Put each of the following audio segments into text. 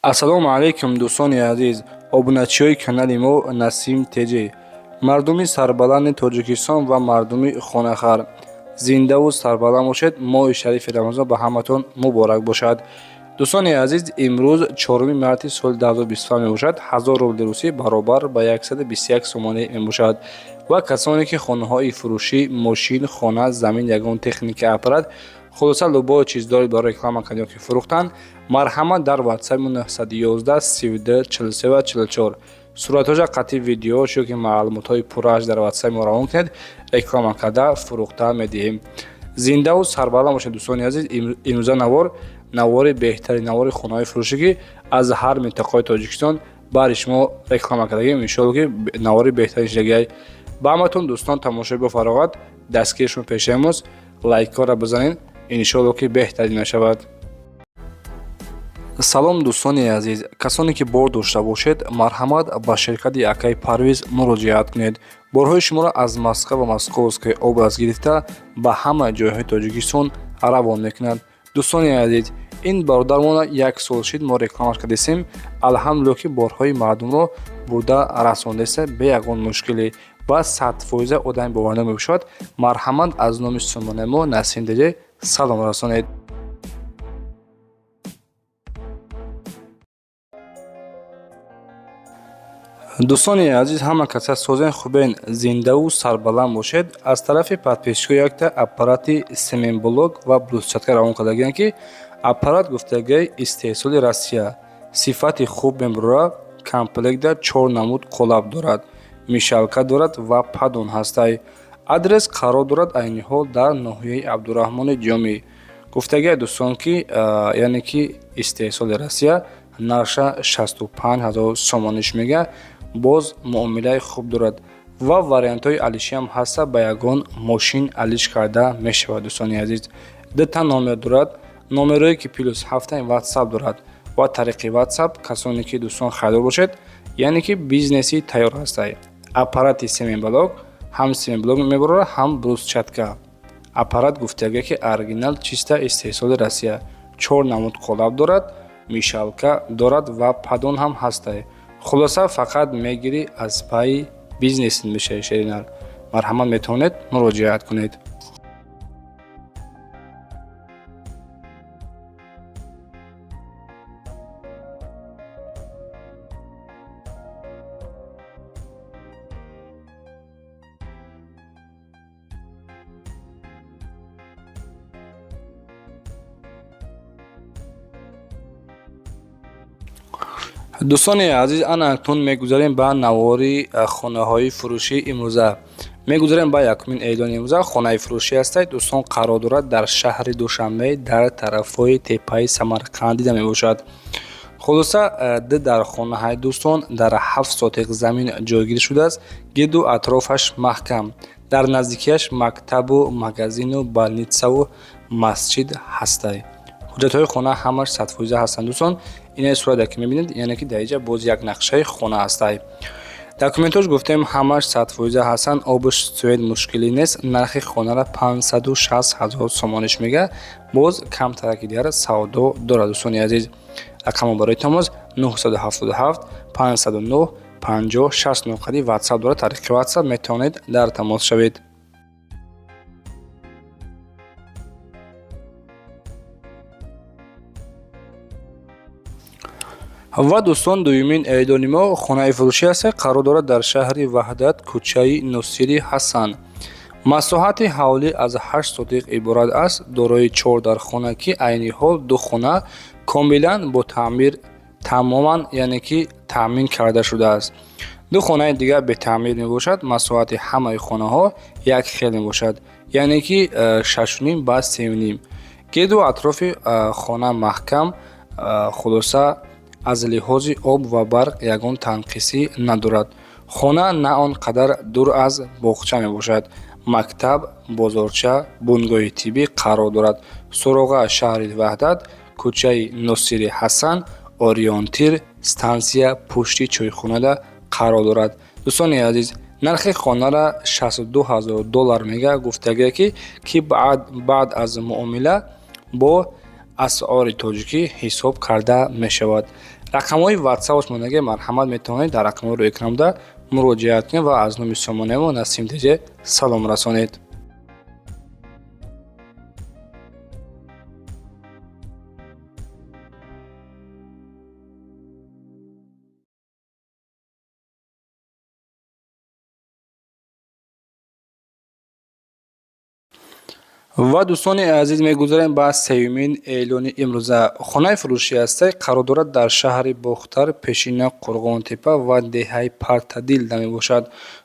Ассалому алайкум, дӯстони азиз, обуначиҳои канали мо Насим ТЖ, мардуми сарбаланди Тоҷикистон ва мардуми хонахар, зиндаву сарбаланд бошед. Моҳи шарифи Рамазон ба ҳаматон муборак бошад. Дӯстони азиз, имрӯз 4 марти соли 2025 мебошад. 1000 рубли русӣ баробар ба 121 сомонӣ мебошад. Ва касоне ки хонаҳои фурӯшӣ, мошин, хона, замин, ягон техника, аппарат, хулоса, любой чиз доред барои реклама кардан ёки фурӯхтан, марҳамат, дар ватсапи 911 32 43 ва 44 суратҳоша қатъи видеош ёки маълумотҳои пуррааш дар ватсапи мо равон кунед, реклама карда фурӯхта медиҳем. Зиндаву сарбаланд бошед, дӯстони азиз. Имрӯза навор, навори беҳтарин, навори хонаҳои фурӯшӣ, ки аз ҳар минтақаи Тоҷикистон баҳри шумо реклама кардагим. Иншоалло, ки навори беҳтарин шудагиай. Ба ҳаматон, дӯстон, тамошои бо фароғат. Дастгиришон пешаи лайкҳоро бизанед, иншоалло, ки беҳтарин мешавад. Салом, дӯстони азиз. Касоне ки бор дошта бошед, марҳамат, ба ширкати акаи Парвиз муроҷиат кунед. Борҳои шуморо аз Москва ва Московская область гирифта ба ҳама ҷойҳои Тоҷикистон равон мекунад. Дӯстони азиз, ин бародармона як сол шид мо рекламаш кардесем. Алҳамдулилло, ки борҳои мардумро бурда расондеса бе ягон мушкилӣ ва 100% одами боварнок мебошад. Марҳамат, аз номи сомонаи мо Насим ТЖ салом расонед. Дӯстони азиз, ҳама каса созен, хубен, зиндаву сарбаланд бошед. Аз тарафи подписчикҳо якта аппарати семенблок ва брусчатка равон кардагианд, ки аппарат гуфтагиай истеҳсоли Россия, сифати хуб мебарорад. Комплектда чор намуд қолаб дорад, мешалка дорад ва поддон ҳастай. Адрес қарор дорад айни ҳол дар ноҳияи Абдураҳмони Ҷомӣ. Гуфтагиай, дӯстон, ки яъне ки истеҳсоли Россия, нарша 65 000 сомониш мега. Боз муомилаи хуб дорад ва вариантҳои алишиам ҳаста, ба ягон мошин алиш карда мешавад. Дӯстони азиз, дута номер дорад, номерое ки плюс ҳафта ватсап дорад ва тариқи ватсап касоне ки, дӯстон, харидор бошед, яъне ки бизнеси тайёр ҳастай. Аппарати семенблок, ҳам семенблок мебарорад, ҳам брусчатка. Аппарат гуфтага, ки оригинал, чиста истеҳсоли Россия, чор намуд қолаб дорад, мешалка дорад ва поддон ҳам ҳастай. Хулоса, фақат мегирӣ, аз пайи бизнесит мешавӣ шеринар. Марҳамат, метавонед муроҷиат кунед. Дӯстони азиз, ана акнун мегузарем ба навори хонаҳои фурӯшии имрӯза. Мегузарем ба якумин эълони имрӯза. Хонаи фурӯшӣ ҳастад, дӯстон, қарор дорад дар шаҳри Душанбе, дар тарафҳои теппаи Самарқанд дида мебошад. Хулоса, ду дар хонаҳаи, дӯстон, дар 7 сотиқ замин ҷойгир шудааст. Гирду атрофаш маҳкам, дар наздикиаш мактабу магазину больницаву масҷид ҳастай. Ҳуҷҷатҳои хона ҳамаш 100% ҳастанд, дӯстон. Инаи сурате ки мебинед, яъне ки дар инҷа боз як нақшаи хона ҳастай. Документҳош, гуфтем, ҳамаш 100% ҳастанд. Обуш, свет мушкилӣ нест. Нархи хонаро 560 000 сомониш мега. Боз камтараки дигар савдо дорад. Дӯстони азиз, рақамо барои тамос 977 509 50 69 қади ватсап дорад. Тариқи ватсап метавонед дар тамос шавед. Ва, дӯстон, дуюмин эълони мо хонаи фурӯшӣ аст, қарор дорад дар шаҳри Ваҳдат, кӯчаи Носири Ҳасан. Масоҳати ҳавлӣ аз 8 сотиқ иборат аст, дорои чор дархона, ки айни ҳол ду хона комилан бо таъмир тамоман, яъне ки таъмин карда шудааст. Ду хонаи дигар бетаъмир мебошад. Масоҳати ҳамаи хонаҳо як хел мебошад, яъне ки 6,5 ба 3,5. Гирду атрофи хона маҳкам. Хулоса, аз лиҳози об ва барқ ягон танқисӣ надорад. Хона на он қадар дур аз боғча мебошад. Мактаб, бозорча, бунгоҳи тиббӣ қарор дорад. Суроға: шаҳри Ваҳдат, кӯчаи Носири Ҳасан, Ориёнтир, стансия пушти чойхонада қарор дорад. Дӯстони азиз, нархи хонара 62 ҳазор доллар мега. Гуфтагие, ки баъд аз муомила бо асъори тоҷикӣ ҳисоб карда мешавад. Рақамҳои ватсапаш мондаги, марҳамат, метавонед дар рақамҳои рӯи экран буда муроҷиат кунед ва аз номи сомонаи мо Насим ТЖ салом расонед. Ва, дӯстони азиз, мегузарем ба сеюмин эълони имрӯза. Хонаи фурӯшӣ ҳастай, қарор дорад дар шаҳри Бохтар, пешина Қурғонтеппа ва деҳаи Партадил мебошад.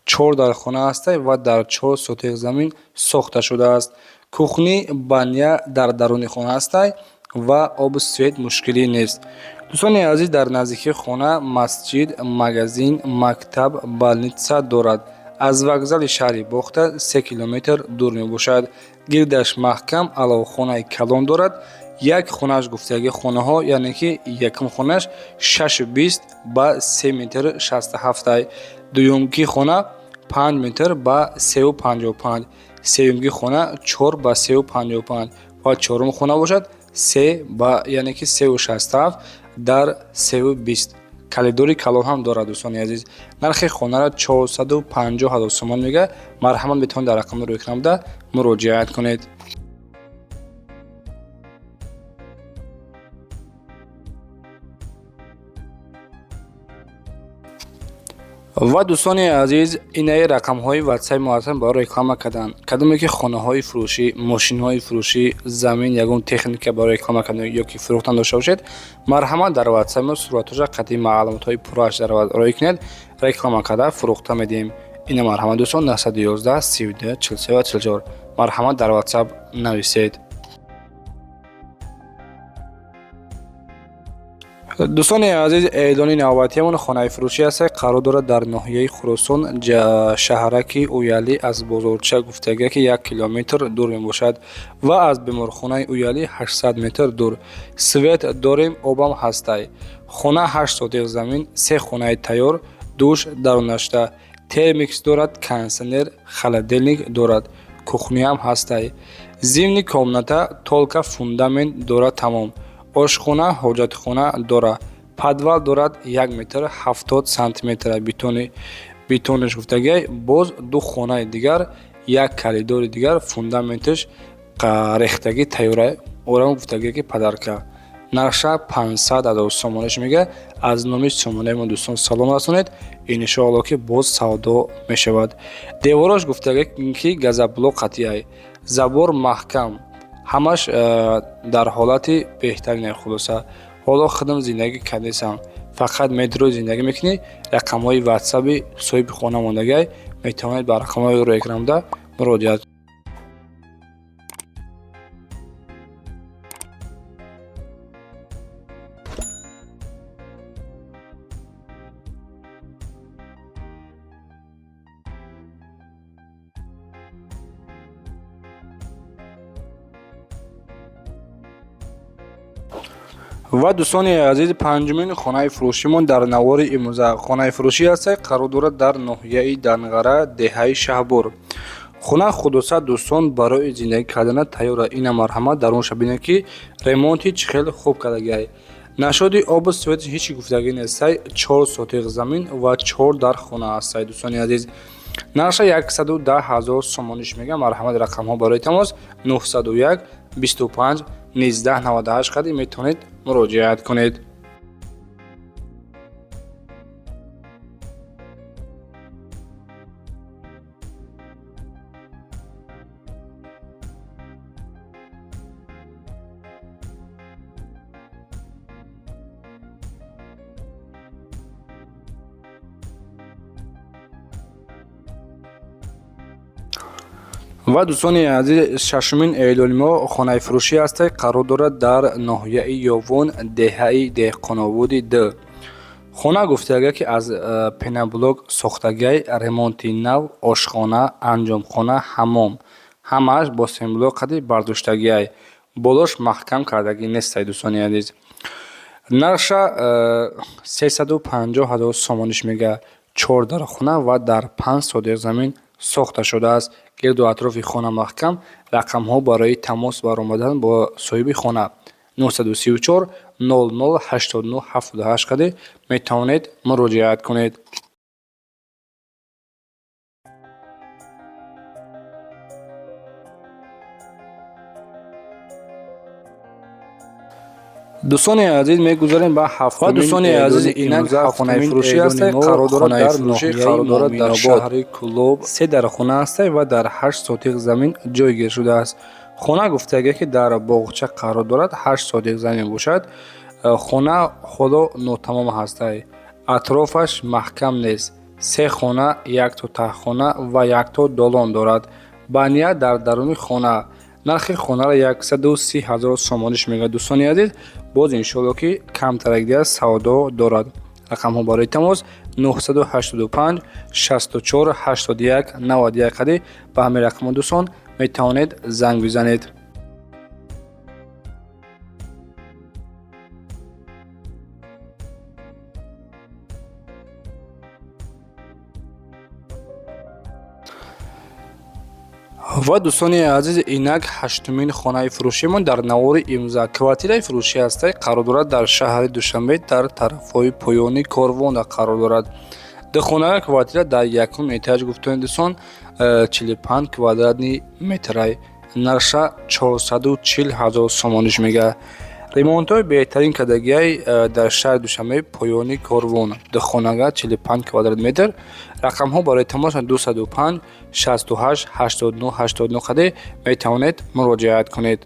Чор дар хона ҳастай ва дар 4 сотих замин сохта шудааст. Кухни, баня дар даруни хона ҳастай ва обу свет мушкилӣ нест. Дӯстони азиз, дар наздикии хона масҷид, магазин, мактаб, больница дорад. Аз вокзали шаҳри Бохтар 3 километр дур мебошад. Гирдаш маҳкам, аловхонаи калон дорад. Як хонааш, гуфтаги хонаҳо, яъне ки якум хонааш 6,20 ба 3 метр 67-ай, дуюмки хона 5 метр ба 3,55, сеюмки хона 4 ба 3,55 ва чорум хона бошад се ба, яъне ки 3,67 дар 3,20. Калидори калон ҳам дорад. Дӯстони азиз, нархи хонаро 450 ҳазор сомон мегӯяд. Марҳамат, метавонед дар рақами рӯи экран буда муроҷиат кунед. Ва, дӯстони азиз, инаи рақамҳои ватсапи мо ҳастанд барои реклама кардан. Кадоме ки хонаҳои фурӯшӣ, мошинҳои фурӯшӣ, замин, ягон техника барои реклама кардан ё ки фурӯхтан дошта бошед, марҳамат, дар ватсапи мо суратҳоша қатъи маълумотҳои пуррааш дар роҳӣ кунед, реклама карда фурӯхта медиҳем. Ина, марҳамат, дӯстон, 911 32 43 ва 44, марҳамат, дар ватсап нависед. Дӯстони азиз, эълони навбатиамон хонаи фурӯшӣ аст, қарор дорад дар ноҳияи Хуросон, шаҳраки Уялӣ, аз бозорча гуфтага ки 1 километр дур мебошад ва аз беморхонаи Уялӣ 800 метр дур. Свет дорем, обам ҳастай. Хона 8 сотих замин, се хонаи тайёр, душ дарунашта, термикс дорад, кондитсионер, холодильник дорад, кухняам ҳастай. Зимни комната только фундамент дорад, тамом. Ошхона, ҳоҷатхона дорад, подвал дорад, 1 метр 70 сантиметр бетони, бетонаш гуфтагиай. Боз ду хонаи дигар, як коридори дигар, фундаменташ рехтагӣ тайёра, орам гуфтагие ки подарка. Нархша 500 000 сомонаш мега. Аз номи сомонаи мо, дӯстон, салом расонед, иншоалло ки боз савдо мешавад. Деворош гуфтагие ки газоблок қатъиай, забор маҳкам, ҳамаш дар ҳолати беҳтарине. Хулоса, ҳоло худам зиндагӣ кардесам, фақат метро зиндагӣ мекунӣ. Рақамҳои ватсаби соҳиби хона мондагиай, метавонед ба рақамҳои рӯи экран буда муроҷиат. Ва, дӯстони азиз, панҷумин хонаи фурӯшимон дар навори имрӯза хонаи фурӯшӣ аст, қарор дорад дар ноҳияи Данғара, деҳаи Шаҳбур. Хона хулоса, дӯстон, барои зиндагӣ кардана тайёр. Ина, марҳамат, дар он бинед ки ремонти чӣ хеле хуб кардагиай. Нашоди обу свети ҳеҷ гуфтагӣ нестай. 4 сотих замин ва чор дар хона ҳастай. Дӯстони азиз, нархша 110 000 сомониш мегӯям. Марҳамат, рақамҳо барои тамос 901 25 19 98 қади метавонед муроҷиат кунед. Ва, дӯстони азиз, шашумин эълони мо хонаи фурӯшӣ аст, қарор дорад дар ноҳияи Ёвон, деҳаи Деҳқоноводи д. Хона гуфтага ки аз пеноблок сохтагиай, ремонти нав, ошхона, анҷомхона, ҳаммом ҳамааш бо семблок қади бардоштагиай, болош маҳкам кардагӣ нестай. Дӯстони азиз, нархша 350 000 сомониш мега. Чор дар хона ва дар 5 сотих замин сохта шудааст. Гирду атрофи хона маҳкам. Рақамҳо барои тамос баромадан бо соҳиби хона 934 00 89 78 қади метавонед муроҷиат кунед. Дӯстони азиз, мегузарем ба ҳафтумин. Дӯстони азиз, инак хонаи фурӯшӣ ҳаст, қарор дорад дар ноҳияи дорад дар шаҳри Кӯлоб. Се дархона ҳаст ва дар 8 сотих замин ҷойгир шудааст. Хона гуфтагӣ, ки дар боғча қарор дорад, 8 сотих замин бошад. Хона ҳоло нотамом ҳастай, атрофаш маҳкам нест. Се хона, якто таҳхона ва якто долон дорад. Баня дар даруни хона. Нархи хонаро 130 000 сомониш мегӯяд, дӯстони азиз. Боз, иншоалло, ки камтарак дигар савдо дорад. Рақамҳо барои тамос 985 64 81 91 қади. Ба ҳамин рақамҳо, дӯстон, метавонед занг бизанед. Ва, дӯстони азиз, инак ҳаштумин хонаи фурӯшимон дар навори имрӯза. Квартираи фурӯшӣ ҳастай, қарор дорад дар шаҳри Душанбе, дар тарафҳои поёни Корвонда қарор дорад. Духонага квартира дар якум этаж, гуфтони дӯстон, 45 квадратный метрай. Нарша 440 000 сомониш мега. Ремонтҳои беҳтарин кардагиай дар шаҳри Душанбе, поёни Корвон, духонага, 45 квадрат метр. Рақамҳо барои тамос 205 68 89 89 қаде метавонед муроҷиат кунед.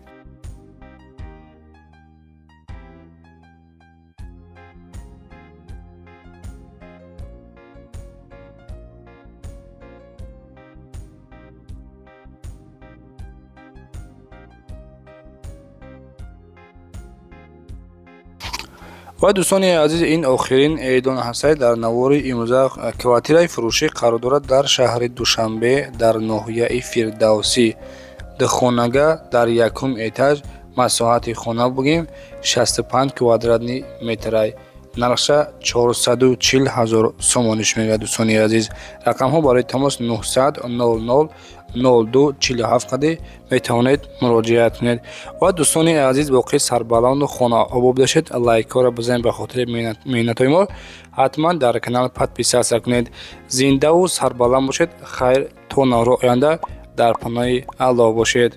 Ва, дӯстони азиз, ин охирин эълон ҳастад дар навори имрӯза. Квартираи фурӯшӣ қарор дорад дар шаҳри Душанбе, дар ноҳияи Фирдавсӣ. Духонага дар якум этаж, масоҳати хона бигӯем 65 квадратный метрай. Нархша 440 000 сомониш мегӯяд, дӯстони азиз. Рақамҳо барои тамос 900 00 02 47 қади метавонед муроҷиат кунед. Ва, дӯстони азиз, боқӣ сарбаланду хонаобод бошед. Лайкҳоро бизанед ба хотири меҳнатҳои мо. Ҳатман дар канал подписаться кунед. Зиндаву сарбаланд бошед. Хайр, то наврӯ оянда, дар паноҳи Аллоҳ бошед.